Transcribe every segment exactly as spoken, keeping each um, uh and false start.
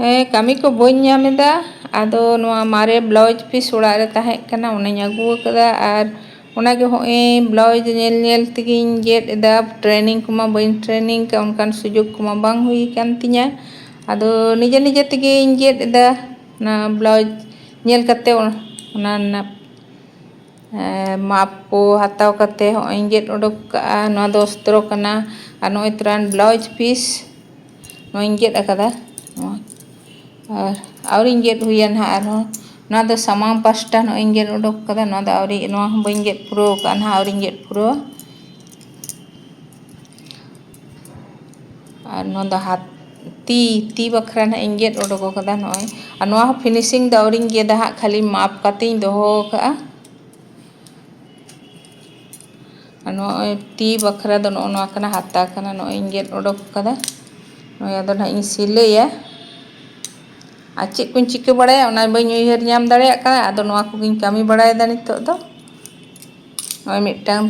ᱦᱮᱸ, ᱠᱟᱹᱢᱤ ᱠᱚ ᱵᱟᱹᱧ ᱧᱟᱢ ᱮᱫᱟ᱾ ᱟᱫᱚ ᱱᱚᱣᱟ ᱢᱟᱨᱮ ᱵᱞᱟᱣᱩᱡᱽ ᱯᱤᱥ ᱚᱲᱟᱜ ᱨᱮ ᱛᱟᱦᱮᱸ ᱠᱟᱱᱟ, ᱚᱱᱟᱧ ᱟᱹᱜᱩ ᱟᱠᱟᱫᱟ᱾ ᱟᱨ ᱚᱱᱟᱜᱮ ᱦᱚᱸᱜᱼᱚᱭ ᱵᱞᱟᱣᱩᱡᱽ ᱧᱮᱞ ᱧᱮᱞ ᱛᱮᱜᱮᱧ ᱜᱮᱫ ᱮᱫᱟ᱾ ᱴᱨᱮᱱᱤᱝ ᱠᱚᱢᱟ ᱵᱟᱹᱧ ᱴᱨᱮᱱᱤᱝ ᱠᱟᱜ, ᱚᱱᱠᱟᱱ ᱥᱩᱡᱳᱜᱽ ᱠᱚᱢᱟ ᱵᱟᱝ ᱦᱩᱭ ᱟᱠᱟᱱ ᱛᱤᱧᱟᱹ᱾ ᱟᱫᱚ ᱱᱤᱡᱮ ᱱᱤᱡᱮ ᱛᱮᱜᱮᱧ ᱜᱮᱫ ᱮᱫᱟ᱾ ᱚᱱᱟ ᱵᱞᱟᱣᱩᱡᱽ ᱧᱮᱞ ᱠᱟᱛᱮ ᱚᱱᱟ ᱨᱮᱱᱟᱜ, ᱮᱸ, ᱢᱟᱯ ᱠᱚ ᱦᱟᱛᱟᱣ ᱠᱟᱛᱮ ᱦᱚᱸᱜᱼᱚᱭ ᱤᱧ ᱜᱮᱫ ᱚᱰᱚᱠ ᱠᱟᱜᱼᱟ᱾ ᱱᱚᱣᱟ ᱫᱚ ᱚᱥᱛᱨᱚ ᱠᱟᱱᱟ᱾ ᱟᱨ ᱱᱚᱜᱼᱚᱭ ᱛᱚᱨᱟᱱ ᱵᱞᱟᱣᱩᱡᱽ ᱯᱤᱥ ᱱᱚᱣᱟᱧ ᱜᱮᱫ ᱟᱠᱟᱫᱟ᱾ ᱱᱚᱣᱟ ᱟᱨ ᱟᱹᱣᱨᱤᱧ ᱜᱮᱫ ᱦᱩᱭᱟ ᱱᱟᱦᱟᱜ ᱟᱨᱦᱚᱸ᱾ ᱱᱚᱣᱟ ᱫᱚ ᱥᱟᱢᱟᱝ ᱯᱟᱥᱴᱟ ᱱᱚᱜᱼᱚᱭ ᱤᱧ ᱜᱮᱫ ᱚᱰᱚᱠ ᱠᱟᱫᱟ᱾ ᱱᱚᱣᱟ ᱫᱚ ᱟᱹᱣᱨᱤ, ᱱᱚᱣᱟ ᱦᱚᱸ ᱵᱟᱹᱧ ᱜᱮᱫ ᱯᱩᱨᱟᱹᱣ ᱠᱟᱜᱼᱟ ᱱᱟᱦᱟᱜ, ᱟᱹᱣᱨᱤᱧ ᱜᱮᱫ ᱯᱩᱨᱟᱹᱣᱟ᱾ ᱟᱨ ᱱᱚᱣᱟ ᱫᱚ ᱦᱟᱛ ᱛᱤ, ᱛᱤ ᱵᱟᱠᱷᱨᱟ ᱱᱟᱦᱟᱜ ᱤᱧ ᱜᱮᱫ ᱚᱰᱚᱠ ᱠᱟᱫᱟ ᱱᱚᱜᱼᱚᱭ᱾ ᱟᱨ ᱱᱚᱣᱟ ᱦᱚᱸ ᱯᱷᱤᱱᱤᱥᱤᱝ ᱫᱚ ᱟᱹᱣᱨᱤᱧ ᱜᱮᱫᱟ ᱦᱟᱸᱜ, ᱠᱷᱟᱹᱞᱤ ᱢᱟᱯ ᱠᱟᱛᱮᱧ ᱫᱚᱦᱚ ᱠᱟᱜᱼᱟ᱾ ᱟᱨ ᱱᱚᱜᱼᱚᱭ ᱛᱤ ᱵᱟᱠᱷᱨᱟ ᱫᱚ ᱱᱚᱜᱼᱚ ᱱᱚᱣᱟ ᱠᱟᱱᱟ, ᱦᱟᱛᱟ ᱠᱟᱱᱟ, ᱱᱚᱜᱼᱚᱭ ᱤᱧ ᱜᱮᱫ ᱚᱰᱚᱠ ᱠᱟᱫᱟ᱾ ᱱᱚᱣᱟ ᱫᱚ ᱱᱟᱦᱟᱜ ᱤᱧ ᱥᱤᱞᱟᱹᱭᱟ᱾ ᱟᱨ ᱪᱮᱫ ᱠᱚᱧ ᱪᱤᱠᱟᱹ ᱵᱟᱲᱟᱭᱟ, ᱚᱱᱟ ᱵᱟᱹᱧ ᱩᱭᱦᱟᱹᱨ ᱧᱟᱢ ᱫᱟᱲᱮᱭᱟᱜ ᱠᱟᱱᱟ᱾ ᱟᱫᱚ ᱱᱚᱣᱟ ᱠᱚᱜᱮᱧ ᱠᱟᱹᱢᱤ ᱵᱟᱲᱟᱭᱮᱫᱟ ᱱᱤᱛᱚᱜ ᱫᱚ᱾ ᱱᱚᱜᱼᱚᱭ ᱢᱤᱫᱴᱟᱝ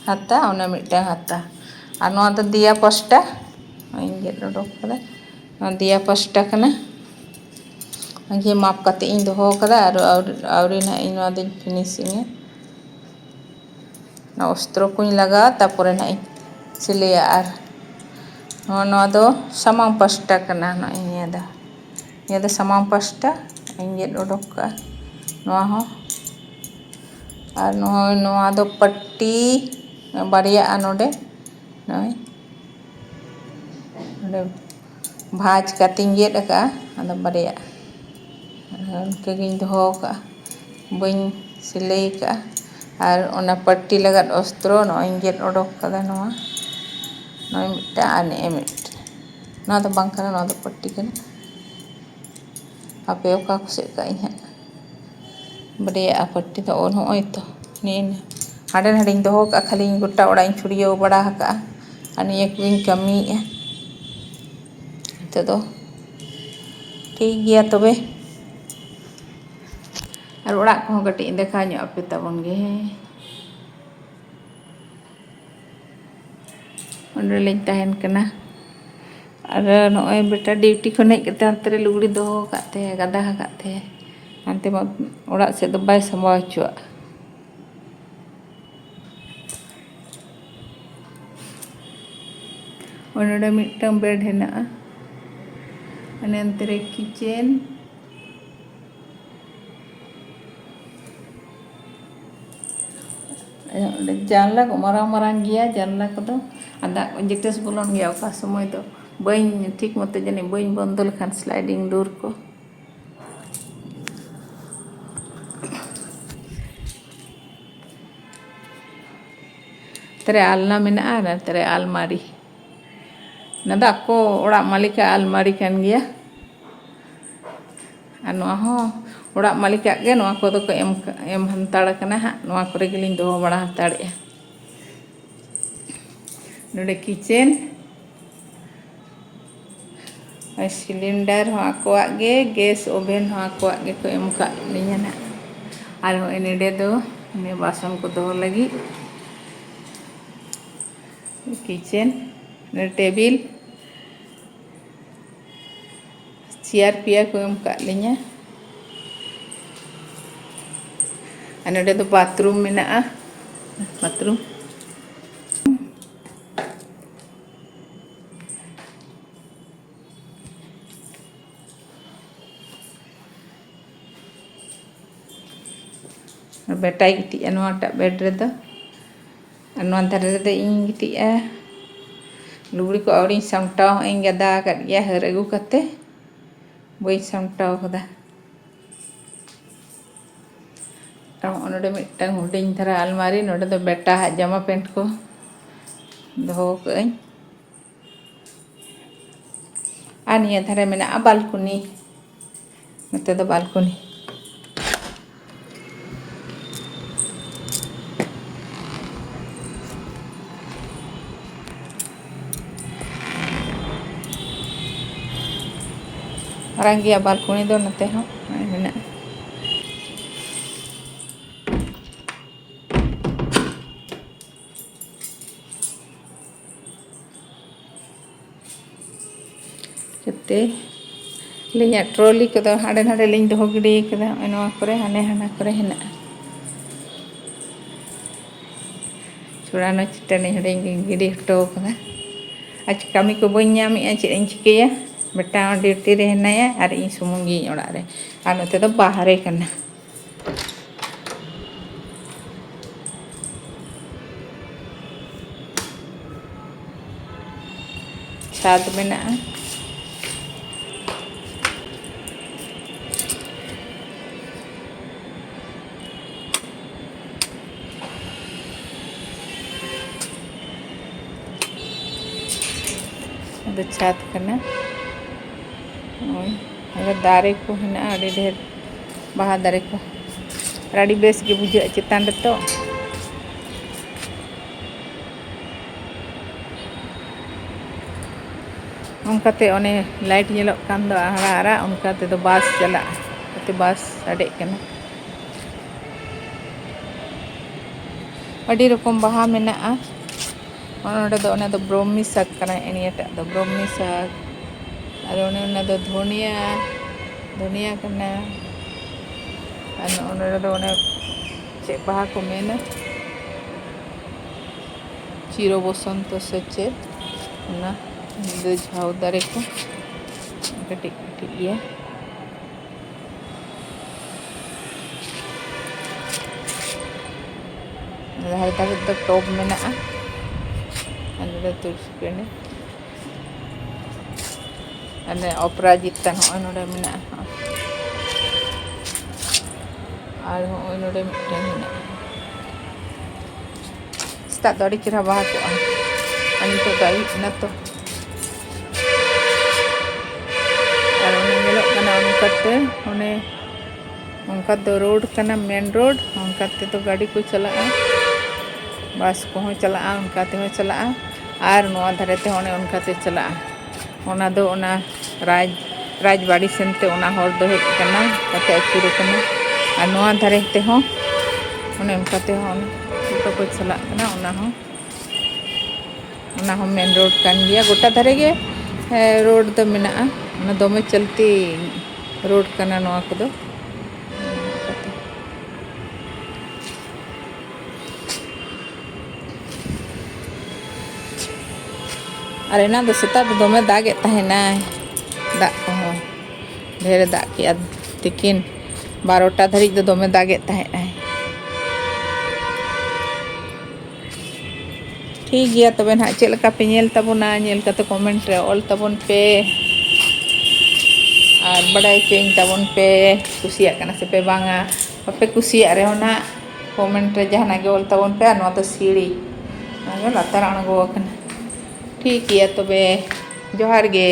ᱦᱟᱛᱟ, ᱚᱱᱟ ᱢᱤᱫᱴᱟᱝ ᱦᱟᱛᱟ, ᱟᱨ ᱱᱚᱣᱟ ᱫᱚ ᱫᱮᱭᱟ ᱯᱟᱥᱴᱟ᱾ ᱱᱚᱜᱼᱚᱭ ᱤᱧ ᱜᱮᱫ ᱚᱰᱚᱠ ᱠᱟᱫᱟ, ᱱᱚᱣᱟ ᱫᱮᱭᱟ ᱯᱟᱥᱴᱟ ᱠᱟᱱᱟ᱾ ᱚᱱᱟᱜᱮ ᱢᱟᱯ ᱠᱟᱛᱮ ᱤᱧ ᱫᱚᱦᱚ ᱠᱟᱫᱟ᱾ ᱟᱨ ᱟᱹᱣᱨᱤ, ᱟᱹᱣᱨᱤ ᱱᱟᱦᱟᱜ ᱤᱧ ᱱᱚᱣᱟ ᱫᱚᱧ ᱯᱷᱤᱱᱤᱥᱤᱝᱟ᱾ ᱚᱱᱟ ᱚᱥᱛᱨᱚ ᱠᱚᱧ ᱞᱟᱜᱟᱣᱟ, ᱛᱟᱨᱯᱚᱨᱮ ᱱᱟᱦᱟᱜ ᱤᱧ ᱥᱤᱞᱟᱹᱭᱟ᱾ ᱟᱨ ᱱᱚᱣᱟ, ᱱᱚᱣᱟ ᱫᱚ ᱥᱟᱢᱟᱝ ᱯᱟᱥᱴᱟ ᱠᱟᱱᱟ᱾ ᱱᱚᱜᱼᱚᱭ ᱱᱤᱭᱟᱹ ᱫᱚ, ᱱᱤᱭᱟᱹ ᱫᱚ ᱥᱟᱢᱟᱝ ᱯᱟᱥᱴᱟ ᱤᱧ ᱜᱮᱫ ᱚᱰᱚᱠ ᱠᱟᱜᱼᱟ᱾ ᱱᱚᱣᱟ ᱦᱚᱸ, ᱟᱨ ᱱᱚᱜᱼᱚᱭ ᱱᱚᱣᱟ ᱫᱚ ᱯᱟᱴᱴᱤ ᱵᱟᱨᱭᱟᱜᱼᱟ ᱱᱚᱰᱮ᱾ ᱱᱚᱜᱼᱚᱭ ᱱᱚᱰᱮ ᱵᱷᱟᱸᱡᱽ ᱠᱟᱛᱮᱧ ᱜᱮᱫ ᱟᱠᱟᱜᱼᱟ, ᱟᱫᱚ ᱵᱟᱨᱭᱟ ᱚᱱᱠᱟᱜᱤᱧ ᱫᱚᱦᱚ ᱟᱠᱟᱜᱼᱟ, ᱵᱟᱹᱧ ᱥᱤᱞᱟᱹᱭ ᱟᱠᱟᱜᱼᱟ᱾ ᱟᱨ ᱚᱱᱟ ᱯᱟᱴᱴᱤ ᱞᱟᱜᱟᱫ ᱚᱥᱛᱨᱚ ᱱᱚᱜᱼᱚᱭ ᱤᱧ ᱜᱮᱫ ᱚᱰᱚᱠ ᱠᱟᱫᱟ᱾ ᱱᱚᱣᱟ ᱱᱚᱜᱼᱚᱭ ᱢᱤᱫᱴᱟᱝ ᱟᱨ ᱱᱮᱜᱼᱮ ᱢᱤᱫᱴᱟᱝ, ᱱᱚᱣᱟ ᱫᱚ ᱵᱟᱝ ᱠᱟᱱᱟ, ᱱᱚᱣᱟ ᱫᱚ ᱯᱟᱴᱴᱤ ᱠᱟᱱᱟ᱾ ᱦᱟᱯᱮ ᱚᱠᱟ ᱠᱚ ᱥᱮᱫ ᱠᱟᱜ ᱤᱧ ᱦᱟᱸᱜ᱾ ᱵᱟᱨᱭᱟ ᱯᱟᱴᱴᱤ ᱫᱚ ᱚᱞ ᱦᱚᱸᱜᱼᱚᱭ ᱛᱚ ᱱᱤᱭᱟᱹ ᱦᱟᱸᱰᱮ ᱱᱟᱰᱮᱧ ᱫᱚᱦᱚ ᱠᱟᱜᱼᱟ, ᱠᱷᱟᱹᱞᱤᱧ ᱜᱚᱴᱟ ᱚᱲᱟᱜ ᱤᱧ ᱪᱷᱩᱲᱭᱟᱹᱣ ᱵᱟᱲᱟ ᱟᱠᱟᱜᱼᱟ᱾ ᱟᱨ ᱱᱤᱭᱟᱹ ᱠᱚᱜᱮᱧ ᱠᱟᱹᱢᱤᱭᱮᱫᱼᱟ ᱱᱤᱛᱚᱜ ᱫᱚ᱾ ᱴᱷᱤᱠ ᱜᱮᱭᱟ ᱛᱚᱵᱮ, ᱟᱨ ᱚᱲᱟᱜ ᱠᱚᱦᱚᱸ ᱠᱟᱹᱴᱤᱡ ᱤᱧ ᱫᱮᱠᱷᱟᱣ ᱧᱚᱜ ᱟᱯᱮ ᱛᱟᱵᱚᱱ ᱜᱮ᱾ ᱚᱸᱰᱮ ᱞᱤᱧ ᱛᱟᱦᱮᱱ ᱠᱟᱱᱟ᱾ ᱟᱨ ᱱᱚᱜᱼᱚᱭ ᱵᱮᱴᱟ ᱰᱤᱭᱩᱴᱤ ᱠᱷᱚᱱ ᱦᱮᱡ ᱠᱟᱛᱮ ᱦᱟᱱᱛᱮ ᱨᱮ ᱞᱩᱜᱽᱲᱤ ᱫᱚᱦᱚ ᱟᱠᱟᱫ ᱛᱟᱦᱮᱸ, ᱜᱟᱫᱟ ᱟᱠᱟᱫ ᱛᱟᱦᱮᱸ, ᱦᱟᱱᱛᱮ ᱢᱟ ᱚᱲᱟᱜ ᱥᱮᱫ ᱫᱚ ᱵᱟᱭ ᱥᱟᱢᱵᱟᱣ ᱦᱚᱪᱚᱣᱟᱜ᱾ ᱳᱭ ᱱᱚᱰᱮ ᱢᱤᱫᱴᱟᱝ ᱵᱮᱰ ᱦᱮᱱᱟᱜᱼᱟ, ᱚᱱᱮ ᱚᱱᱛᱮ ᱨᱮ ᱠᱤᱪᱮᱱ, ᱚᱸᱰᱮ ᱡᱟᱱᱞᱟ ᱠᱚ ᱢᱟᱨᱟᱝ ᱢᱟᱨᱟᱝ ᱜᱮᱭᱟ, ᱡᱟᱱᱞᱟ ᱠᱚᱫᱚ ᱟᱨ ᱫᱟᱜ ᱠᱚ ᱡᱮᱴᱮᱥ ᱵᱚᱞᱚᱱ ᱜᱮᱭᱟ ᱚᱠᱟ ᱥᱚᱢᱚᱭ ᱫᱚ᱾ ᱵᱟᱹᱧ ᱴᱷᱤᱠ ᱢᱚᱛᱚ ᱡᱟᱹᱱᱤᱡ ᱵᱟᱹᱧ ᱵᱚᱱᱫᱚ ᱞᱮᱠᱷᱟᱱ ᱥᱞᱟᱭᱰᱤᱝ ᱰᱳᱨ ᱠᱚ᱾ ᱛᱮᱨᱮ ᱟᱞᱱᱟ ᱢᱮᱱᱟᱜᱼᱟ, ᱟᱨ ᱛᱮᱨᱮ ᱟᱞᱢᱟᱨᱤ᱾ ᱚᱱᱟ ᱫᱚ ᱟᱠᱚ ᱚᱲᱟᱜ ᱢᱟᱹᱞᱤᱠᱟᱜ ᱟᱞᱢᱟᱨᱤ ᱠᱟᱱ ᱜᱮᱭᱟ᱾ ᱟᱨ ᱱᱚᱣᱟ ᱦᱚᱸ ᱚᱲᱟᱜ ᱢᱟᱹᱞᱤᱠᱟᱜ ᱜᱮ, ᱱᱚᱣᱟ ᱠᱚᱫᱚ ᱠᱚ ᱮᱢ, ᱮᱢ ᱦᱟᱛᱟᱲ ᱠᱟᱱᱟ ᱦᱟᱸᱜ, ᱱᱚᱣᱟ ᱠᱚᱨᱮ ᱜᱮᱞᱤᱧ ᱫᱚᱦᱚ ᱵᱟᱲᱟ ᱦᱟᱛᱟᱲᱮᱜᱼᱟ᱾ ᱱᱚᱰᱮ ᱠᱤᱪᱮᱱ, ᱟᱨ ᱥᱤᱞᱤᱱᱰᱟᱨ ᱦᱚᱸ ᱟᱠᱚᱣᱟᱜ ᱜᱮ, ᱜᱮᱥ ᱳᱵᱷᱮᱱ ᱦᱚᱸ ᱟᱠᱚᱣᱟᱜ ᱜᱮᱠᱚ ᱮᱢ ᱠᱟᱜ ᱞᱤᱧᱟ ᱱᱟᱜ᱾ ᱟᱨ ᱦᱚᱸᱜᱼᱚᱭ ᱱᱚᱰᱮ ᱫᱚ ᱚᱱᱮ ᱵᱟᱥᱚᱱ ᱠᱚ ᱫᱚᱦᱚ ᱞᱟᱹᱜᱤᱫ ᱠᱤᱪᱮᱱ, ᱱᱚᱰᱮ ᱴᱮᱵᱤᱞ, ᱪᱮᱭᱟᱨ ᱯᱮᱭᱟ ᱠᱚ ᱮᱢ ᱠᱟᱜ ᱞᱤᱧᱟ᱾ ᱟᱨ ᱱᱚᱰᱮ ᱫᱚ ᱵᱟᱛᱷᱨᱩᱢ ᱢᱮᱱᱟᱜᱼᱟ, ᱵᱟᱛᱷᱨᱩᱢ᱾ ᱵᱮᱴᱟᱭ ᱜᱤᱛᱤᱡᱼᱟ ᱱᱚᱣᱟᱴᱟᱜ ᱵᱮᱰ ᱨᱮᱫᱚ, ᱟᱨ ᱱᱚᱣᱟ ᱫᱷᱟᱨᱮ ᱨᱮᱫᱚ ᱤᱧ ᱜᱤᱛᱤᱡᱼᱟ᱾ ᱞᱩᱜᱽᱲᱤ ᱠᱚ ᱟᱹᱣᱨᱤᱧ ᱥᱟᱢᱴᱟᱣ, ᱦᱚᱸᱜ ᱤᱧ ᱜᱟᱫᱟ ᱟᱠᱟᱫ ᱜᱮᱭᱟ, ᱦᱟᱹᱨ ᱟᱹᱜᱩ ᱠᱟᱛᱮ ᱵᱟᱹᱧ ᱥᱟᱢᱴᱟᱣ ᱠᱟᱫᱟ᱾ ᱟᱨ ᱦᱚᱸᱜᱼᱚ ᱱᱚᱰᱮ ᱢᱤᱫᱴᱟᱝ ᱦᱩᱰᱤᱧ ᱫᱷᱟᱨᱟ ᱟᱞᱢᱟᱨᱤ, ᱱᱚᱰᱮ ᱫᱚ ᱵᱮᱴᱟ ᱦᱟᱜ ᱡᱟᱢᱟ ᱯᱮᱱᱴ ᱠᱚ ᱫᱚᱦᱚ ᱠᱟᱜ ᱟᱹᱧ᱾ ᱟᱨ ᱱᱤᱭᱟᱹ ᱫᱷᱟᱨᱮ ᱢᱮᱱᱟᱜᱼᱟ ᱵᱟᱞᱠᱚᱱᱤ, ᱱᱚᱛᱮ ᱫᱚ ᱵᱟᱞᱠᱚᱱᱤ᱾ ᱢᱟᱨᱟᱝ ᱜᱮᱭᱟ ᱵᱟᱞᱠᱚᱱᱤ ᱫᱚ, ᱱᱚᱛᱮ ᱦᱚᱸ ᱱᱚᱜᱼᱚᱭ ᱢᱮᱱᱟᱜᱼᱟ᱾ ᱠᱟᱛᱮ ᱟᱹᱞᱤᱧᱟᱜ ᱴᱨᱚᱞᱤ ᱠᱚᱫᱚ ᱦᱟᱸᱰᱮ ᱱᱟᱰᱮ ᱞᱤᱧ ᱫᱚᱦᱚ ᱜᱤᱰᱤ ᱠᱟᱫᱟ᱾ ᱱᱚᱜᱼᱚᱭ ᱱᱚᱣᱟ ᱠᱚᱨᱮ, ᱦᱟᱱᱮ ᱦᱟᱱᱟ ᱠᱚᱨᱮ ᱦᱮᱱᱟᱜᱼᱟ᱾ ᱪᱷᱩᱲᱟᱱᱚ ᱪᱷᱤᱴᱟᱹᱱᱤ ᱦᱟᱸᱰᱮᱧ ᱜᱤᱰᱤ ᱦᱚᱴᱚ ᱠᱟᱫᱟ᱾ ᱟᱨ ᱠᱟᱹᱢᱤ ᱠᱚ ᱵᱟᱹᱧ ᱧᱟᱢᱮᱜᱼᱟ, ᱪᱮᱫ ᱤᱧ ᱪᱤᱠᱟᱹᱭᱟ? ᱢᱤᱫᱴᱟᱝ ᱰᱤᱭᱩᱴᱤ ᱨᱮ ᱦᱮᱱᱟᱭᱟ ᱟᱨ ᱤᱧ ᱥᱩᱢᱩᱝ ᱜᱤᱭᱟᱹᱧ ᱚᱲᱟᱜ ᱨᱮ, ᱟᱨ ᱱᱚᱛᱮ ᱫᱚ ᱵᱟᱦᱨᱮ ᱠᱟᱱᱟ᱾ ᱪᱷᱟᱫᱽ ᱢᱮᱱᱟᱜᱼᱟ᱾ ᱟᱫᱚ ᱪᱷᱟᱫᱽ ᱠᱟᱱᱟ᱾ ᱱᱚᱜᱼᱚᱭ ᱟᱫᱚ ᱫᱟᱨᱮ ᱠᱚ ᱦᱮᱱᱟᱜᱼᱟ, ᱟᱹᱰᱤ ᱰᱷᱮᱨ ᱵᱟᱦᱟ ᱫᱟᱨᱮ ᱠᱚ, ᱟᱨ ᱟᱹᱰᱤ ᱵᱮᱥ ᱜᱮ ᱵᱩᱡᱷᱟᱹᱜᱼᱟ ᱪᱮᱛᱟᱱ ᱨᱮᱛᱚ᱾ ᱚᱱᱠᱟᱛᱮ ᱚᱱᱮ ᱞᱟᱭᱤᱴ ᱧᱮᱞᱚᱜ ᱠᱟᱱ ᱫᱚ ᱟᱨᱟᱜ ᱟᱨᱟᱜ, ᱚᱱᱠᱟ ᱛᱮᱫᱚ ᱵᱟᱥ ᱪᱟᱞᱟᱜᱼᱟ, ᱚᱱᱟᱛᱮ ᱵᱟᱥ ᱥᱟᱰᱮᱜ ᱠᱟᱱᱟ᱾ ᱟᱹᱰᱤ ᱨᱚᱠᱚᱢ ᱵᱟᱦᱟ ᱢᱮᱱᱟᱜᱼᱟ᱾ ᱱᱚᱰᱮ ᱫᱚ, ᱚᱱᱟ ᱫᱚ ᱵᱨᱚᱦᱢᱤ ᱥᱟᱠ ᱠᱟᱱᱟ, ᱱᱤᱭᱟᱹᱴᱟᱜ ᱫᱚ ᱵᱨᱚᱦᱢᱤ ᱥᱟᱠ᱾ ᱟᱨ ᱚᱱᱮ ᱚᱱᱟ ᱫᱚ ᱫᱷᱚᱱᱤᱭᱟ, ᱫᱷᱚᱱᱤᱭᱟ ᱠᱟᱱᱟ᱾ ᱟᱨ ᱱᱚᱜᱼᱚ ᱱᱚᱰᱮ ᱫᱚ ᱚᱱᱮ ᱪᱮᱫ ᱵᱟᱦᱟ ᱠᱚ ᱢᱮᱱᱟ, ᱪᱤᱨᱚ ᱵᱚᱥᱚᱱᱛᱚ ᱥᱮ ᱪᱮᱫ, ᱚᱱᱟ ᱫᱚ ᱡᱷᱟᱣ ᱫᱟᱨᱮ ᱠᱚ ᱠᱟᱹᱴᱤᱡ ᱠᱟᱹᱴᱤᱡ ᱜᱮᱭᱟ᱾ ᱫᱷᱟᱨᱮ ᱫᱷᱟᱨᱮ ᱫᱚ ᱴᱚᱵ ᱢᱮᱱᱟᱜᱼᱟ᱾ ᱟᱨ ᱱᱚᱰᱮ ᱛᱩᱞᱥᱤ ᱯᱮᱸᱰᱮ, ᱟᱨ ᱚᱯᱨᱟᱡᱤᱛᱟ ᱱᱚᱜᱼᱚᱭ ᱱᱚᱰᱮ ᱢᱮᱱᱟᱜᱼᱟ᱾ ᱟᱨ ᱦᱚᱸᱜᱼᱚᱭ ᱱᱚᱰᱮ ᱢᱤᱫᱴᱮᱱ ᱢᱮᱱᱟᱜᱼᱟ᱾ ᱥᱮᱛᱟᱜ ᱫᱚ ᱟᱹᱰᱤ ᱪᱮᱦᱨᱟ ᱵᱟᱦᱟ ᱠᱚᱜᱼᱟ, ᱟᱨ ᱱᱤᱛᱚᱜ ᱫᱚ ᱟᱹᱭᱩᱵ ᱮᱱᱟ ᱛᱚ᱾ ᱟᱨ ᱚᱱᱮ ᱧᱮᱞᱚᱜ ᱠᱟᱱᱟ ᱚᱱᱠᱟᱛᱮ, ᱚᱱᱮ ᱚᱱᱠᱟ ᱫᱚ ᱨᱳᱰ ᱠᱟᱱᱟ, ᱢᱮᱱ ᱨᱳᱰ᱾ ᱚᱱᱠᱟ ᱛᱮᱫᱚ ᱜᱟᱹᱰᱤ ᱠᱚ ᱪᱟᱞᱟᱜᱼᱟ, ᱵᱟᱥ ᱠᱚᱦᱚᱸ ᱪᱟᱞᱟᱜᱼᱟ, ᱚᱱᱠᱟ ᱛᱮᱦᱚᱸ ᱪᱟᱞᱟᱜᱼᱟ᱾ ᱟᱨ ᱱᱚᱣᱟ ᱫᱷᱟᱨᱮ ᱛᱮᱦᱚᱸ ᱚᱱᱮ ᱚᱱᱠᱟ ᱛᱮ ᱪᱟᱞᱟᱜᱼᱟ᱾ ᱚᱱᱟ ᱫᱚ ᱚᱱᱟ ᱨᱟᱡᱽ, ᱨᱟᱡᱽᱵᱟᱲᱤ ᱥᱮᱱ ᱛᱮ ᱚᱱᱟ ᱦᱚᱨ ᱫᱚ ᱦᱮᱡ ᱟᱠᱟᱱᱟ, ᱠᱟᱛᱮ ᱟᱹᱪᱩᱨ ᱟᱠᱟᱱᱟ᱾ ᱟᱨ ᱱᱚᱣᱟ ᱫᱷᱟᱨᱮ ᱛᱮᱦᱚᱸ ᱚᱱᱮ ᱚᱱᱠᱟ ᱛᱮᱦᱚᱸ ᱚᱱᱮ ᱚᱴᱳ ᱠᱚ ᱪᱟᱞᱟᱜ ᱠᱟᱱᱟ, ᱚᱱᱟ ᱦᱚᱸ, ᱚᱱᱟ ᱦᱚᱸ ᱢᱮᱱ ᱨᱳᱰ ᱠᱟᱱ ᱜᱮᱭᱟ᱾ ᱜᱚᱴᱟ ᱫᱷᱟᱨᱮ ᱜᱮ ᱦᱮᱸ, ᱨᱳᱰ ᱫᱚ ᱢᱮᱱᱟᱜᱼᱟ᱾ ᱚᱱᱟ ᱫᱚᱢᱮ ᱪᱚᱞᱛᱤ ᱨᱳᱰ ᱠᱟᱱᱟ ᱱᱚᱣᱟ ᱠᱚᱫᱚ᱾ ᱟᱨ ᱮᱱᱟᱝ ᱫᱚ ᱥᱮᱛᱟᱜ ᱫᱚ ᱫᱚᱢᱮ ᱫᱟᱜᱮᱫ ᱛᱟᱦᱮᱱᱟᱭ, ᱫᱟᱜ ᱠᱚᱦᱚᱸ ᱰᱷᱮᱨᱮ ᱫᱟᱜ ᱠᱮᱜᱼᱟ᱾ ᱛᱤᱠᱤᱱ ᱵᱟᱨᱚᱴᱟ ᱫᱷᱟᱹᱨᱤᱡ ᱫᱚ ᱫᱚᱢᱮ ᱫᱟᱜᱮᱫ ᱛᱟᱦᱮᱸᱜ ᱟᱭ᱾ ᱴᱷᱤᱠ ᱜᱮᱭᱟ, ᱛᱚᱵᱮ ᱱᱟᱦᱟᱜ ᱪᱮᱫ ᱞᱮᱠᱟ ᱯᱮ ᱧᱮᱞ ᱛᱟᱵᱚᱱᱟ, ᱧᱮᱞ ᱠᱟᱛᱮ ᱠᱚᱢᱮᱱᱴ ᱨᱮ ᱚᱞ ᱛᱟᱵᱚᱱ ᱯᱮ ᱟᱨ ᱵᱟᱰᱟᱭ ᱦᱚᱪᱚᱧ ᱛᱟᱵᱚᱱ ᱯᱮ, ᱠᱩᱥᱤᱭᱟᱜ ᱠᱟᱱᱟ ᱥᱮ ᱯᱮ ᱵᱟᱝᱟ᱾ ᱵᱟᱯᱮ ᱠᱩᱥᱤᱭᱟᱜ ᱨᱮᱦᱚᱸ ᱱᱟᱦᱟᱜ ᱠᱚᱢᱮᱱᱴ ᱨᱮ ᱡᱟᱦᱟᱱᱟᱜ ᱜᱮ ᱚᱞ ᱛᱟᱵᱚᱱ ᱯᱮ᱾ ᱟᱨ ᱱᱚᱣᱟ ᱫᱚ ᱥᱤᱲᱤ, ᱱᱚᱣᱟ ᱫᱚ ᱞᱟᱛᱟᱨ ᱟᱬᱜᱚ ᱟᱠᱟᱱᱟ᱾ ᱴᱷᱤᱠ ᱜᱮᱭᱟ, ᱛᱚᱵᱮ ᱡᱚᱦᱟᱨ ᱜᱮ᱾